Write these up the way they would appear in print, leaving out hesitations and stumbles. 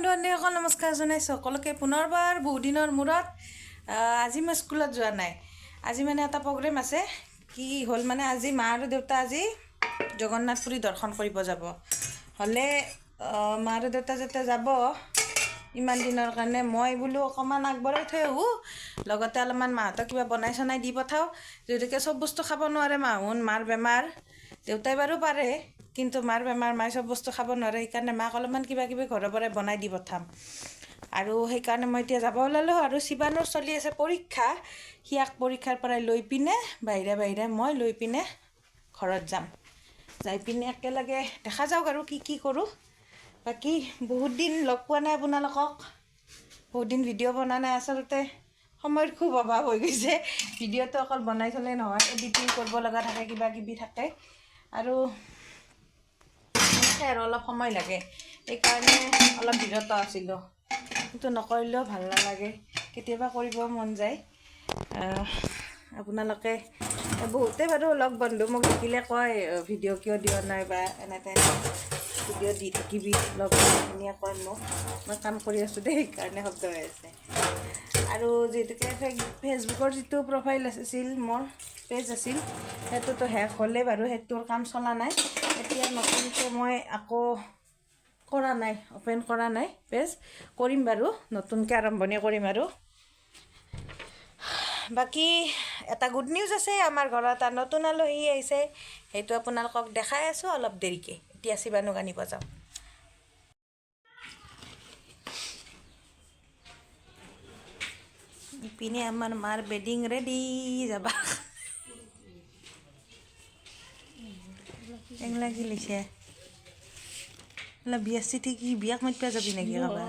বন্ধু বান্ধৱীসকল, নমস্কাৰ জনাইছোঁ সকলোকে পুনৰবাৰ বহুদিনৰ মূৰত। আজি মই স্কুলত যোৱা নাই। আজি মানে এটা প্ৰগ্ৰেম আছে। কি হ'ল মানে আজি মা আৰু দেউতা আজি জগন্নাথপুৰী দৰ্শন কৰিব যাব। হ'লে মা আৰু দেউতা যেতিয়া যাব ইমান দিনৰ কাৰণে, মই বোলো অকণমান আগবঢ়াই থৈ আহোঁ, লগতে অলপমান মাহঁতক কিবা বনাই চনাই দি পঠাওঁ। যিহেতুকে চব বস্তু খাব নোৱাৰে মাহোন, মাৰ বেমাৰ। দেউতাই বাৰু পাৰে, কিন্তু মাৰ বেমাৰ, মায়ে চব বস্তু খাব নোৱাৰে। সেইকাৰণে মাক অলপমান কিবা কিবি ঘৰৰ পৰাই বনাই দি পঠাম আৰু সেইকাৰণে মই এতিয়া যাব ওলালোঁ। আৰু শিৱানুৰ চলি আছে পৰীক্ষা, সিয়াক পৰীক্ষাৰ পৰাই লৈ পিনে বাহিৰে বাহিৰে মই লৈ পিনে ঘৰত যাম। যাই পিনে একেলগে দেখা যাওক আৰু কি কি কৰোঁ। বাকী বহুত দিন লগ পোৱা নাই আপোনালোকক, বহুত দিন ভিডিঅ' বনোৱা নাই। আচলতে সময়ৰ খুব অভাৱ হৈ গৈছে। ভিডিঅ'টো অকল বনাই থ'লে নহয়, এডিটিং কৰিব লগা থাকে, কিবা কিবি থাকে আৰু সেনেকৈ আৰু অলপ সময় লাগে। সেইকাৰণে অলপ বিৰত আছিলোঁ, কিন্তু নকৰিলেও ভাল নালাগে, কেতিয়াবা কৰিব মন যায়। আপোনালোকে বহুতে বাৰু লগ বন্ধু মোক দেখিলে কয় ভিডিঅ' কিয় দিয়া নাই বা এনে তেনে ভিডিঅ' দি থাকিবি, লগ বন্ধুখিনিয়ে কয় মোক। মই কাম কৰি আছোঁ দেই, সেইকাৰণে শব্দ হৈ আছে। আৰু যিহেতুকে ফেচবুকৰ যিটো প্ৰফাইল আছিল, মোৰ পেজ আছিল, সেইটোতো শেষ হ'লেই বাৰু, সেইটোৰ কাম চলা নাই। এতিয়া নতুনকৈ মই আকৌ কৰা নাই, অ'পেন কৰা নাই পেজ, কৰিম বাৰু, নতুনকৈ আৰম্ভণি কৰিম। আৰু বাকী এটা গুড নিউজ আছে, আমাৰ ঘৰত এটা নতুন আলহী আহিছে, সেইটো আপোনালোকক দেখাই আছোঁ অলপ দেৰিকৈ। এতিয়া শিৱানুক আনিব যাওঁ। ইপিনে আমাৰ মাৰ বেডিং ৰেডি, যাবা এংলা কি লৈছে। বিয়া চিঠি কি বিয়াক মাতিবা যাবি নেকি কাৰোবাৰ?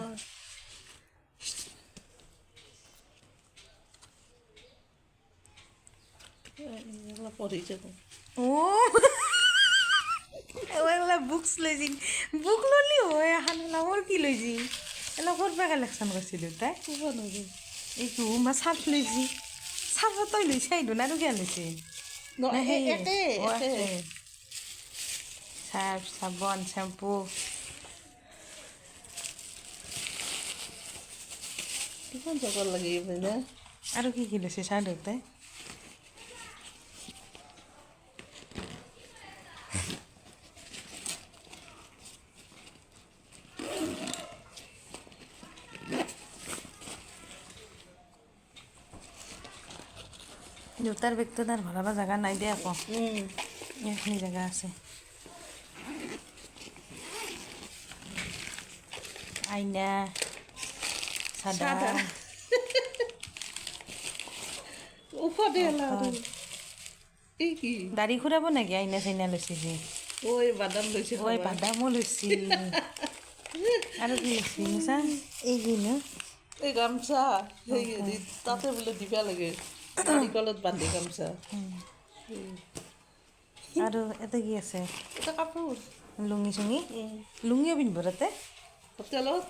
অ' বুকছ লৈছি, বুক ললি হয় এখন মোৰ কি লৈছি? এলা ক'ৰ পৰা কালেকশ্যন কৰিছে দেউতাই এইটো? মই চাৰ্ফ লৈছি, চাৰ্ফ তই লৈছা এইটো আৰু কিয় লৈছে? চাৰ্ফ, চাবোন, শ্বেম্পু। কিমান জগৰ লাগে আৰু কি কি লৈছে চাৰ দেউতাই? দেউতাৰ বেগটো তাৰ ভৰাব জেগা নাই দে আকৌ, এইখিনি জেগা আছে। আইনা, চাদা, দাড়ি খুৰাব নেকি? আইনা চাইনা লৈছে যে। ঐ বাদাম লৈছে, ঐ বাদামো লৈছে। আৰু কি লৈছে চা? এই কি ন? এই গামছা, সেই তাতে বোলে দিবা লাগে, নাৰিকলত বান্ধি গামছা। আৰু এটা কি আছে? এটা কাপোৰ, লুঙি চুঙি। লুঙিও পিন্ধিব তাতে হোটেলত?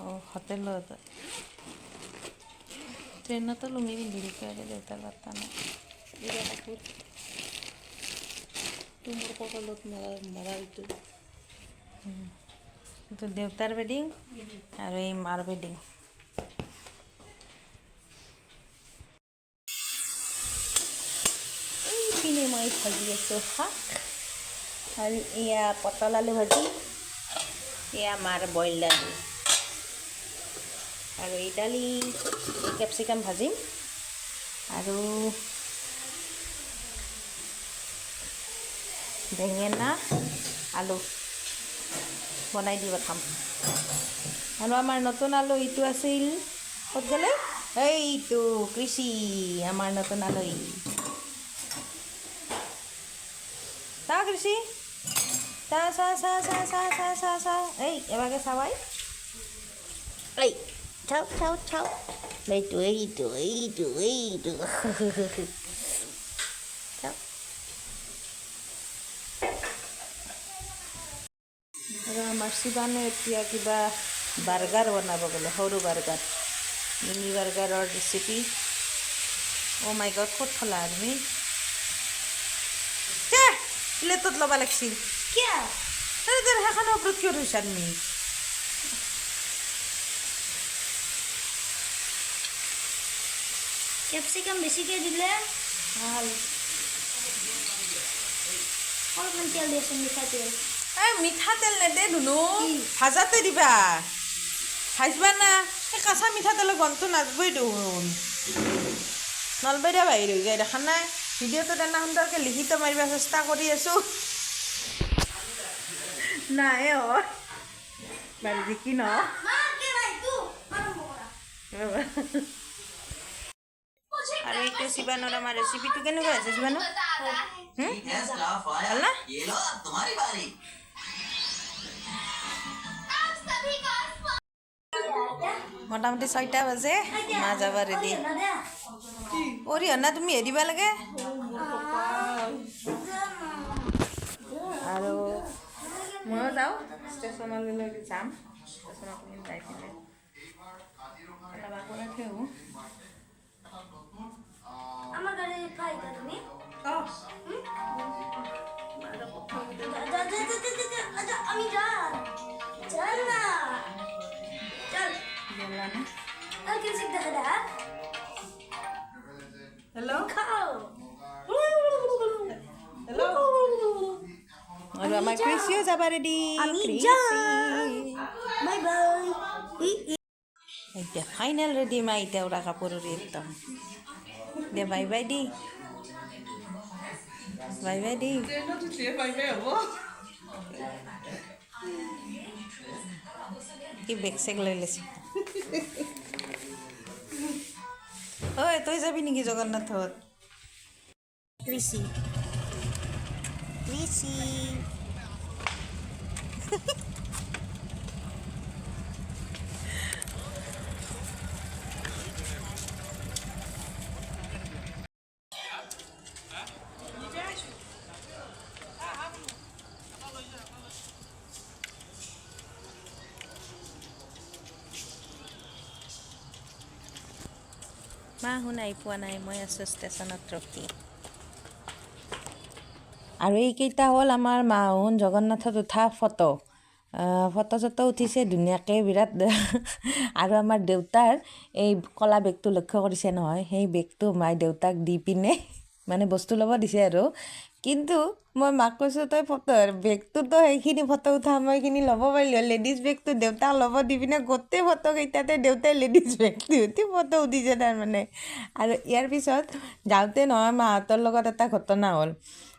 অঁ, হোটেলত, ট্ৰেইনতো লুঙি পিন্ধি থাকে আৰু দেউতাৰ পাত্তা নাই। এইটা কাপোৰ মোৰ কঁকালত মাৰা মাৰা এইটো। এইটো দেউতাৰ বেডিং আৰু এই মাৰ বেডিং। এইপিনে মই ভাজি আছোঁ শাক আৰু এয়া পটল আলু ভাজি, এয়া মাৰ বইল দালি আৰু এই দালি, এই কেপচিকাম ভাজিম আৰু বেঙেনা আলু বনাই দি পঠাম। আৰু আমাৰ নতুন আলহীটো আছিল ক'ত গ'লে? এইটো কৃষি, আমাৰ নতুন আলহী। চা কৃষি, চা চা চা চা চা চা চা চা, এই এবাৰকে চাবাই, এই চাও চাও চাও, এইটো এইটো এইটো এইটো চাও। আৰু আমাৰ শিৱানে এতিয়া কিবা বাৰ্গাৰ বনাব বোলে, সৰু বাৰ্গাৰ, মিনি বাৰ্গাৰৰ ৰেচিপি। অ' মাই গড, ক'ত থলা তুমি? প্লেটত ল'ব লাগিছিল। কিয় সেইখনৰ ওপৰত কিয় থৈছা তুমি? কেপচিকাম বেছিকৈ দিলে ভাল। অলপমান তেল দিয়াচোন, মিঠাতেল। এই মিঠাতেল নেদে ধুনু, ভাজাতে দিবা। ভাজবা না, এই কাঁচা মিঠাতেলৰ গন্ধটো নাজবই দেখোন। নলবাৰীয়া বাহিৰ হৈ যায়, দেখা নাই? ভিডিঅ'টোত এনে সুন্দৰকৈ লিখিত মাৰিব চেষ্টা কৰি আছোঁ, নাই হয় বাৰু, যি ন। আৰু এইটো শিৱানৰ আমাৰ ৰেচিপিটো কেনেকুৱা হৈছে শিৱানো? ভাল না? মোটামুটি 6টা বাজে, মা যাবা ৰেডি। অৰিহণা তুমি দিবা লাগে। আৰু ময়ো যাওঁ ষ্টেচনলৈকে, যাম ষ্টেচনত যাই কিনে অলপ আগবঢ়াই থৈ আহোঁ। আমাৰ গাড়ী পাই তুমি। অঁ। আমি যাম, চল না, চল। হেল্ল' খাও। হেল্ল'। আৰু আমাৰ কৃষিও যাবা ৰেডি। আমি যাম, বাই বাই। এতিয়া ফাইনেল ৰেডি মা, এতিয়া উৰা কাপোৰৰি একদম দে, bye bye the, bye bye দি। ট্ৰেইনত উঠিয়ে বাই বাই হ'ব। কি বেগ চেগ লৈ লৈছে? ঐ, তই যাবি নেকি জগন্নাথত? কৃষি, কৃষি। মা শুন আহি পোৱা নাই, মই আছোঁ ষ্টেচনত ৰখি। আৰু এইকেইটা হ'ল আমাৰ মাহুন জগন্নাথত উঠা ফটো। ফটো চটো উঠিছে ধুনীয়াকৈ বিৰাট। আৰু আমাৰ দেউতাৰ এই ক'লা বেগটো লক্ষ্য কৰিছে নহয়? সেই বেগটো মায়ে দেউতাক দি পিনে মানে বস্তু ল'ব দিছে। আৰু কিন্তু মই মাক কৈছোঁ, তই ফটো বেগটোতো সেইখিনি ফটো উঠা সময়খিনি ল'ব পাৰিলি, লেডিজ বেগটো দেউতাক ল'ব দি পিনে গোটেই ফটোকেইটাতে দেউতাই লেডিজ বেগটো উঠি ফটো উঠিছে তাৰমানে। আৰু ইয়াৰ পিছত যাওঁতে নহয় মাহঁতৰ লগত এটা ঘটনা হ'ল।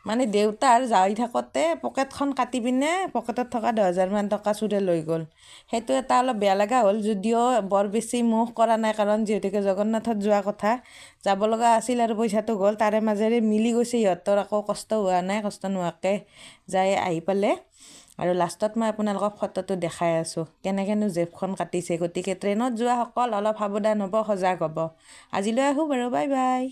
মানে দেউতাৰ যাই থাকোঁতে পকেটখন কাটি পিনে পকেটত থকা 10,000মান টকা চোৰে লৈ গ'ল। সেইটো এটা অলপ বেয়া লগা হ'ল যদিও বৰ বেছি মোহ কৰা নাই, কাৰণ যিহেতুকে জগন্নাথত যোৱা কথা, যাব লগা আছিল আৰু পইচাটো গ'ল। তাৰে মাজেৰে মিলি গৈছে সিহঁতৰ, আকৌ কষ্ট হোৱা নাই, কষ্ট নোহোৱাকৈ যাই আহি পালে। আৰু লাষ্টত মই আপোনালোকক ফটোটো দেখাই আছোঁ কেনেকৈনো জেপখন কাটিছে। গতিকে ট্ৰেইনত যোৱাসকল অলপ সাৱধান হ'ব, সজাগ হ'ব। আজিলৈ আহোঁ বাৰু, বাই বাই।